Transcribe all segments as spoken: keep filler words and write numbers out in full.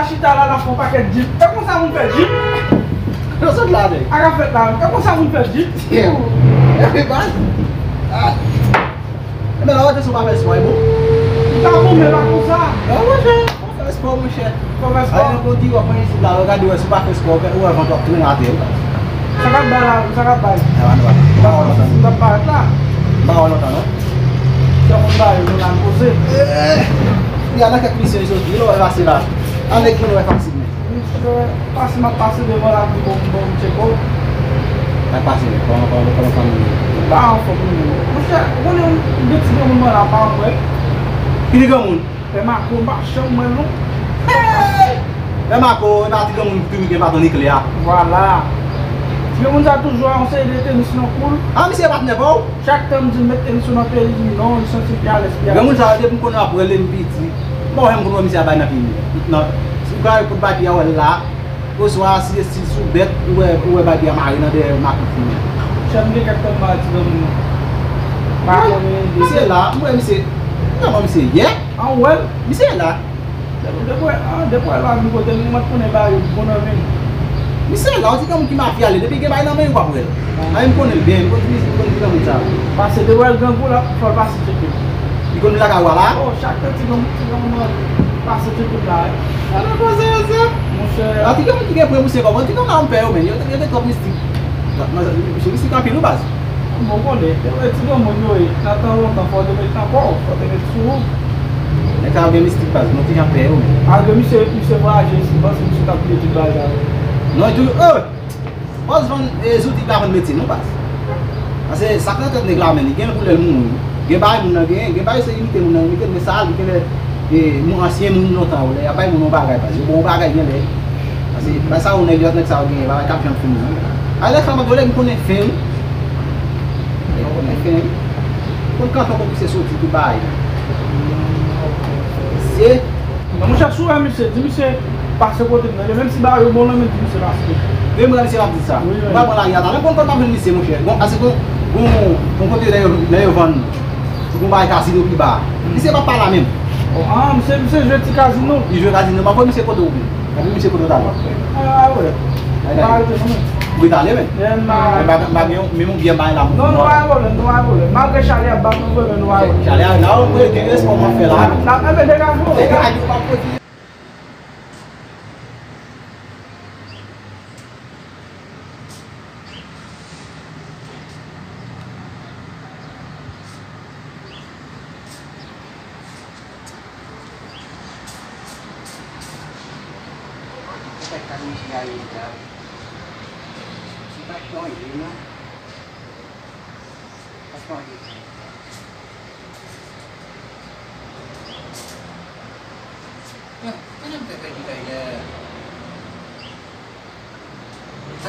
Chita la, l ap fè yon pakèt djip. E konsa moun fè djip. Yo sot la, nèg. A ka fèt la. E konsa moun fè djip. Yo. E baz. Ah. Ebyen, la, w te sou pa fè espò, e bon. Ou ta bon, men pa konsa. Non, monchè. Fò fè espò, monchè. Fò fè espò. Alè, nan kondi, w ap pran isit la, w gade, w wè, si w pa fè espò, w wè vant w ap trennen atè. Sa k ap bay la, sa k ap bay. Sa va, nou va. M pa wè lontan. M t ap parèt la. M pa wè lontan, non. Sa moun ba yo, nou la poze. Eh, y a nan kèk misyon, yo soti, yo pase la. Anlè ki nou wè fasil, men. Misye, pase m ap pase devan la, pou bon, bon, tcheko. Sa k pase, men? Kòman, kòman, kòman fanmi yo? M pa anfòm, non. Monchè, ou konnen, gen ti granmoun mwen la, pa mwen. Ki ti granmoun? Pè Mako, m pa janm wè l non. Hey! Pè Mako, e pa ti granmoun ki gen baton niklè a. Vwala. Ti granmoun sa toujou a yon seri de tenis nan kou l. Ah, misye patnè pa w? Chak tan m di l met tenis yo nan pye, li di m non, li santi l pi alèz, pi alèz. Granmoun sa, depi m konnen ap wè l, depi m piti. M pa janm konn wè misye ap bay nan pye m. Non. Si w gade kout bay pye a, w wè l la. Oswa si, si sou bèt, ou wè, ou wè bay pye a mare nan dèyè makout li menm. Chè m gen kèk tan m pa wè ti granmoun nan. Pa konnen de. Misye la, m wè misye. Kòman misye yè? An wè l? Misye la. Depi, depi, ah, depi wè l pa vin kote m, li mèt konnen bagay yo bon nan men l. Misye la, yon ti granmoun ki mafya li, depi gen bagay nan men l, w ap wè l. Ah, m konnen l byen, m konn ti, m konn ti granmoun sa. Pase depi wè l grangou la, fò l pase tcheke. Li konn vin lakay ou a la? Oh, chak tan ti granmoun, ti granmoun nan pase tcheke m la, wi. Sa nan koze yo, sa? Monchè. Ah, ti granmoun ki gen pwen pou se kòman, ti granmoun la, m pè yo, men, yo, yo te twòp mistik. Misye mistik anpil, wi, baz. Bon, konnen, e ti granmoun yo ye, nan tan lontan, fò te met nan kò w, fò te met sou ou. Nèg sa yo gen mistik baz, nou te jan pè yo menm. Malgre misye, misye vwayaje, si panse misye t ap vin etid bagay sa yo. Non, e toujou, eh! Bòs vann, eh, zouti pa vann metye, non, baz. Paske sa k nan tèt nèg la, men, li gen koulè l mouri. Gen bagay moun nan genyen, gen bagay se imite moun nan imite l, men sa, li genlè, eh, moun, ansyen moun lontan yo, lè y ap bay moun yon bagay, baz, yo ba w yon bagay genlè. Paske, bagay sa yo, nèg, lòt nèg sa yo genyen, bagay k ap janm fini, non. Alèz sa, m ap vole, m konnen fen, wi. M konnen fen, wi. M konn kanpe pou misye soti, tout bagay. Mesye. Non, monchè, si w wè misye, di misye pase kote m nan, menm si bagay yo bon nan men, di misye pase. Menm wè misye m ap di sa. Wi, wi. M pral pran lari a talè, m konn, konn m ap jwenn misye, monchè. Bon, ase bon, bon, bon kote lè yo, lè yo vann. Ou gon bagay kazino pi ba. Misye pa pale menm. Oh, ah, misye, misye jwe ti kazino. Li jwe kazino. M ap voye misye kote ou vin. M ap voye misye kote ou t ale. Ah, ah, wè. Ay, m pa rete non, men. Ou rete ale, men. Men m pa gen yon, menm yon byè m pa gen la pou ou. Non, non, pa gen pwoblèm, non, pa gen pwoblèm. Malgre chalè a ap bat mwen vre, men nou pa gen pwoblèm. Chalè a la, ou mwen gen respè w ap fè la. N ap, n ap, men degaje w. Degaje w, m ap kontinye.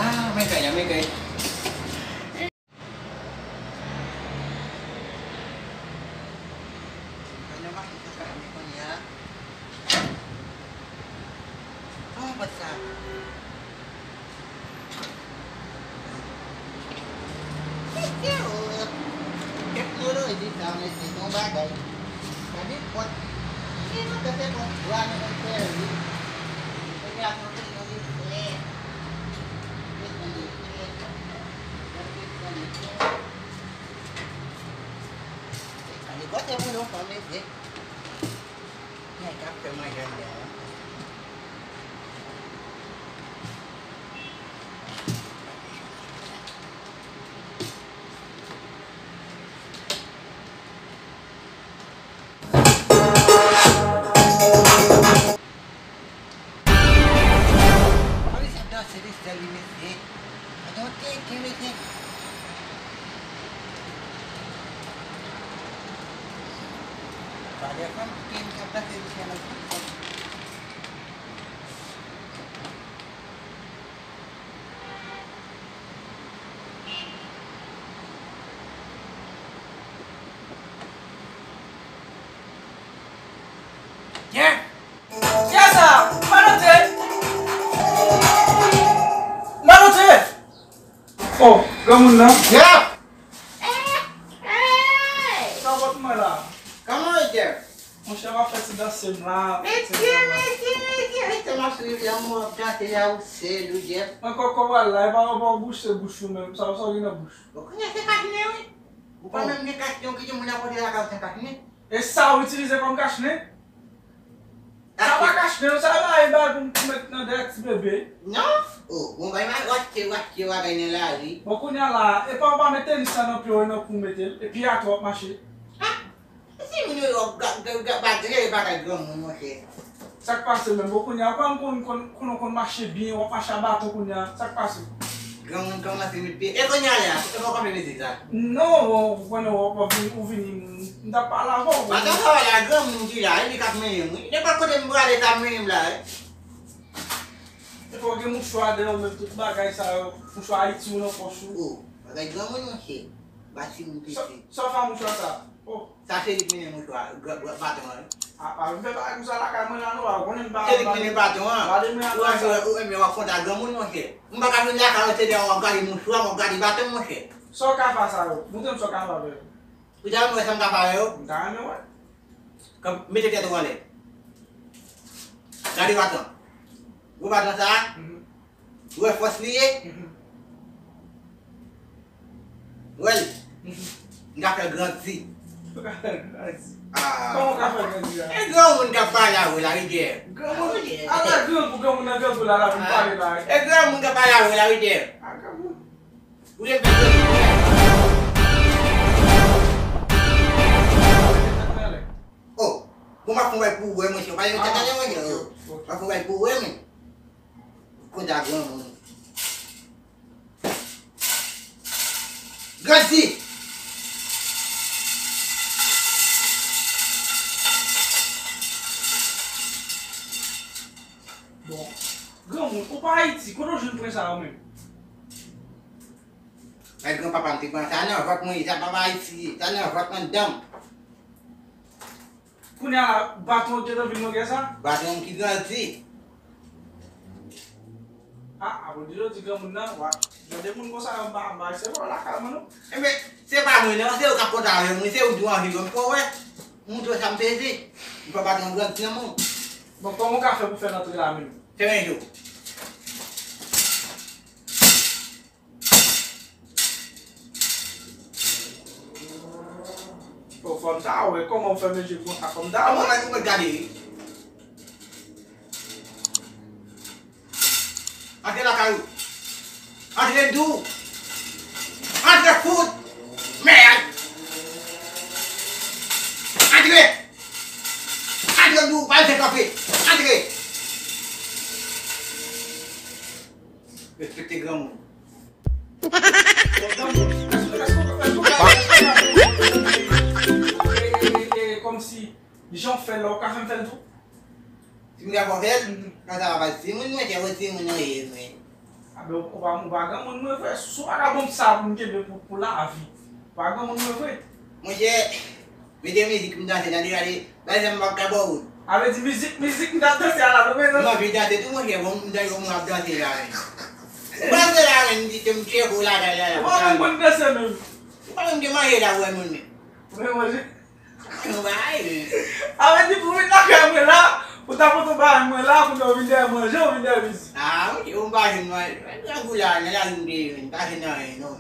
Ah, men kay la, men kay. Kòman pòt sa? Mesye o! Teknoloji sa, mesye, se yon bagay. Gade pòt. Ki nou te fè pòt bwa nou konn fè wi. Kounye a se yon teknoloji frè. Mesye, mesye. Gade pòt, mesye. Gade kote moun yo fè, mesye. Nèg ap fè manje anndan an. Pale sa danse li sèl li mesye. Adan tenten mesye. Valè fanm ki gen k ap danse misye nan fanm. Kiyès sa? Manote! Manote! Oh, granmoun nan. Jeff! Sa w pot mwen la? Kòman w ye, Jeff? Monchè, m ap fè ti danse m la. Mesye, mesye, mesye, mesye. M ap swiv la, m wè w ap danse la, ou sèl, ou Jeff. Ankò kòman la, e pa, e pa w bouche bouch ou menm, sa, sa w gen nan bouch? Ou konnen se kachnen, wi. Ou pa menm gen kachnen, ou kite moun nan pote lakay ou san kachnen. E sa w itilize kòm kachnen? Sa pa kachnen, sa e bagay pou, pou met nan dèyè ti bebe. Non. Oh, bon, bay, bay, w achte, w achte bagay nan lari. Bon, kounye a la, e pa w pa met tenis sa nan pye w, e nan kou w mete l, epi atè w ap mache. Ah, si moun yo, yo, ga, ga, ga, bagay, bagay granmoun, monchè. Sa k pase menm? Bon, kounye a, ou pa konn, konn, konn, konn mache byen, w ap mache a baton kounye a, sa k pase? Granmoun kòmanse met pye. E kounye a la, e pa w konn mete sa? Non, ou konnen, w ap, w ap vin, ou vini, m t ap pale avè w. Pase sa la, granmoun ki la, e li k ap mennen m, wi. Nenpòt kote m prale, sa ap mennen m la, wi. E fò w gen mouchwa deyò w menm, tout bagay sa yo, mouchwa Ayiti ou nan pòch ou. Oh, bagay granmoun, monchè. Ba timoun piti. Sa, sa w fè a mouchwa sa? Oh. Sa se li k mennen mouchwa, gra-, gra-, baton an, wi. A, pa vin fè bagay konsa lakay mwen la non, ou konnen m pa. Se li k mennen baton an. Ou renmen, ou renmen w ap konn ta granmoun, monchè. M pa ka vin lakay ou, se lè w ap gade mouchwa, w ap gade baton, monchè. Sa w ka fè sa yo? Montre m sa w ka fè avè yo. Ou ta renmen wè sa m ka fè avè yo? M ta renmen wè. Kòm, mete tèt ou anlè. Gade baton. Gwo baton sa a. Mhm. Ou wè fòs li ye? Mhm. Ou wè l? Mhm. M ka fè l grandi. Ou ka fè l grandi? Ah. Kòman w ka fè l grandi la? E granmoun k ap pale avè w la, wi, Jeff. Granmoun? Ala grangou, granmoun nan grangou la, la, pou pale la. E granmoun k ap pale avè w la, wi, Jeff. Ah, granmoun. Ou te fè granmoun. Oh, bon, m ap fè yon bagay pou ou wè, monchè. Ou pa yon tèt ale, monchè. M ap fè yon bagay pou ou wè, men. Kote a granmoun. Grandi! Bon, granmoun, ou pa Ayiti, kote w jwenn pwen sa yo menm? Ay, granpapa m te pran sa nan vant mwen, sa pa pa Ayiti, sa nan vant anndan m. Kounye a la, baton w te nan vin longè sa? Baton m ki grandi. Ah, apre di yo di granmoun nan, wa. Jan de moun konsa yo, m pa, m pa, se pa lakay mwen non. Enben, se pa mwen non, se ou k ap kontre avè mwen, se ou ki anvi wè m fò wè. Montre sa m peze. M fè baton grandi nan men w. Bon, kòman w ka fè pou fè l antre la menm? Fèmen je w. Bon, fòm sa, wè, kòman w fè manje konsa, fòm sa, wè. Ou mèt, ou mèt gade, wi. Antre lakay ou. Antre m di w. Antre fout. Mèd. Antre. Antre m di w, pa lese kanpe. Antre. Respekte granmoun. Kòmsi jan w fè l la, ou ka fè m fè l tou? Si m ka fè w fè l? Nan sa pa timoun mwen, se yon timoun ou ye mwen. A ben, ou pa, ou pa granmoun mwen vre. Si w pa ka ban m sa pou m kenbe pou, pou lavi, ou pa granmoun mwen vre. Monchè, mete mizik m danse, tande, gade. Bay sa m p ap ka ba w. A vle di mizik, mizik m t ap danse a la, nou bezwen. M anvi danse tou, monchè, bon, m tande yon moun ap danse la, men. M panse la, men, m di se m tcheke w lakay la, la. Ou pa menm konn danse menm. Ou pa menm gen manje la, ou wè moun, men. Ou menm manje? Mwen bay, men. A vle di pou vin lakay mwen la, pou ta pote yon bagay mwen la, pou nou vin dèyè manje, ou vin dèyè mizik. Ah, ok, ou pa jwenn manje. Grangou la, nan lari m te ye, men, pa jwenn anyen, non.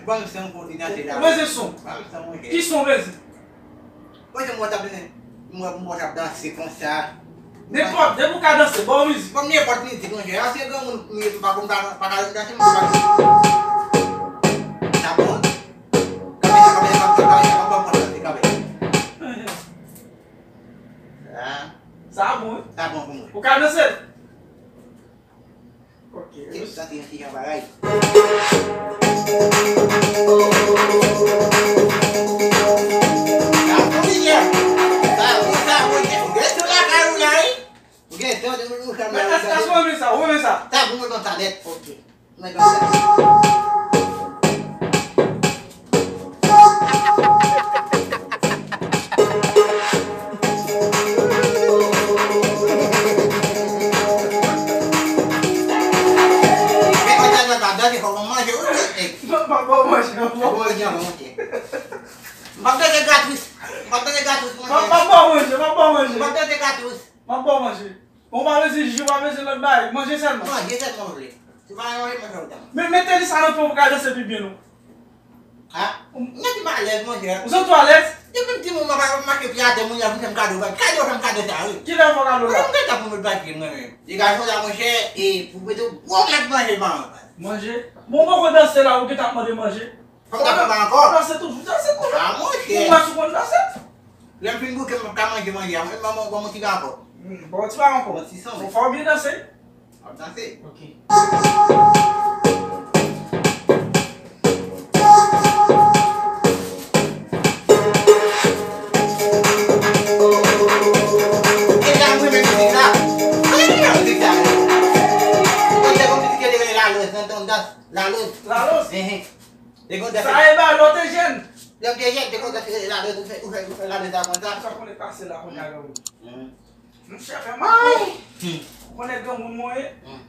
Ban m son pou ti danse la. Ou bezwen son? Ban m son, monchè. Ki son ou bezwen? Mwen se mwen t ap, mwen, mwen t ap danse konsa. Nenpòt, depi w ka danse, ba w mizik. Ban m nenpòt mizik, monchè. Anyen granmoun, m pa konn pa, pa ka danse, mwen pa konn. Sa bon? Kanpe sa, kanpe sa, kanpe sa, kanpe sa, kanpe sa, kanpe sa. Ah. Sa bon, wi. Sa bon pou mwen. Ou ka danse? Ok. Tip sa te yon ti jan bagay. Sa bon, Michel. Sa bon, sa bon, Michel. Ou gen tan lakay ou la, wi. Ou gen tan de moun ou sa. Men, èske ou renmen sa? Ou renmen sa? Sa bon, mwen konn sa nèt. Ok. Mwen konn sa. M ap ba w manje, m ap ba w manje. M ap danse gratis. M ap danse gratis, monchè. M ap ba w manje, m ap ba w manje. M ap danse gratis. M ap ba w manje. Ou pa bezwen ji, ou pa bezwen lòt bagay. Manje sèlman. Manje sèlman m vle. Si w pa manje, manje ou tann. Men mete li sa nan pen pou ka danse pi byen non. Ha? Nèg ki pa alèz, monchè. Ou santi w alèz? Depi m timoun, mwen pa konn mache pye atè, moun yo vin fè m kado, kado fè m kado sa, wi. Kilè w fè kado la? Mwen, m gentan pou met bagay mwen menm. Degaje w la, monchè, e pou mete w gwo mèt manje ba mwen. Manje? Bon, ou poko danse la, ou gentan ap mande manje. Fò m danse ba ankò. Danse toujou, danse toujou. Ah, monchè. Ou wè si w konn danse? Lè m fin bouke, m ap ka manje, manje a. Mwen, ban mwen, ban mwen ti ba ankò. Hmm, bon, ti ba ankò. Bon, ti son. Bon, fò w byen danse. Ap danse. Ok. E la, mwen menm mizik la. Mwen menm mizik la. Mwen te gon mizik ki te rele Laloz, nan ton dans. Laloz. Laloz? Ehe. Te gon dans. Sa e ba lè w te jèn. Lè m te jèn, te gon dans, Laloz, ou fè, ou fè, ou fè Laloz la konsa. Sa konnen pase la, konnen a granmoun. Mhm. Monchè, fè mal. Ou konnen granmoun mwen ye? Hmm.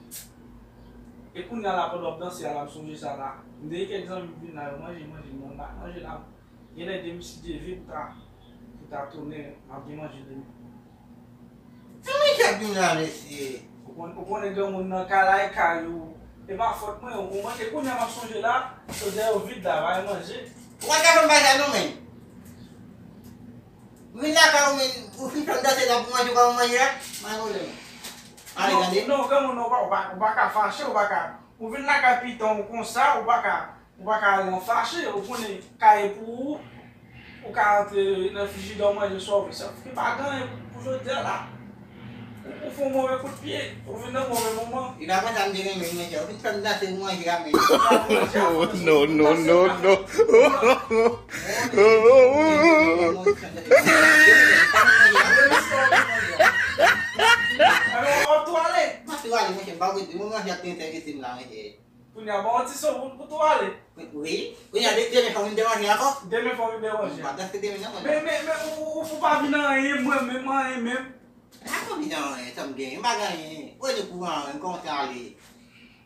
E kounye a la, pandan w ap danse a la, m sonje sa la. M te gen kèk zanmi ki vin la, yo manje, manje, mwen m pa manje la. Genlè de m si de vi pou ta, pou ta tounen, m ap gen manje demen. Sa manje ap vin la, mesye? Ou konn, ou konnen granmoun nan kay la, e kay ou. E pa fòt mwen, ou manje kounye a m ap sonje la, odè yo vid la, pa gen manje. Ou pa ka fè m bagay non, men. Vin lakay ou, men, ou fin fè m danse la pou manje, ou pa ban m manje a? Pa gen pwoblèm. Ale, gade. Non, non, granmoun, non, ou pa, ou pa, ou pa ka fache, ou pa ka. Ou vin lakay pitan w konsa, ou pa ka, ou pa ka ale an fache, ou konnen kay e pou ou, ou ka rantre nan frijidè w manje sa w vle. Sa fè pa gen anyen pou jodi a la. Ou fè yon move kout pye, ou vin nan move moman. E pa konsa m te renmen manje. Ou fin fè m danse pou manje a, men. Oh, no, no, no, no. Alò, w ap tou ale? M ap tou ale, monchè. M pa vle di, mwen manje ap te enterese m la, monchè. Kounye a, ba w ti son pou, pou tou ale. Wi. Kounye a, de-, demen fò m vin de manje ankò? Demen fò m vin de manje. M pa danse demen non, monchè. Men, men, men, ou, ou, ou pa vin anyen, mwen menm, anyen menm. A konbyen an, sa m genyen? M pa gen anyen. Ou rele kouran an, m kòmanse ale.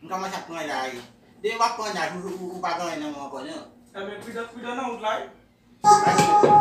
M kòmanse ap pran laj. Depi w ap pran laj, ou, ou, ou pa gen anyen nan men w ankò, non. Enben, pridan, pridan nan wout la, wi.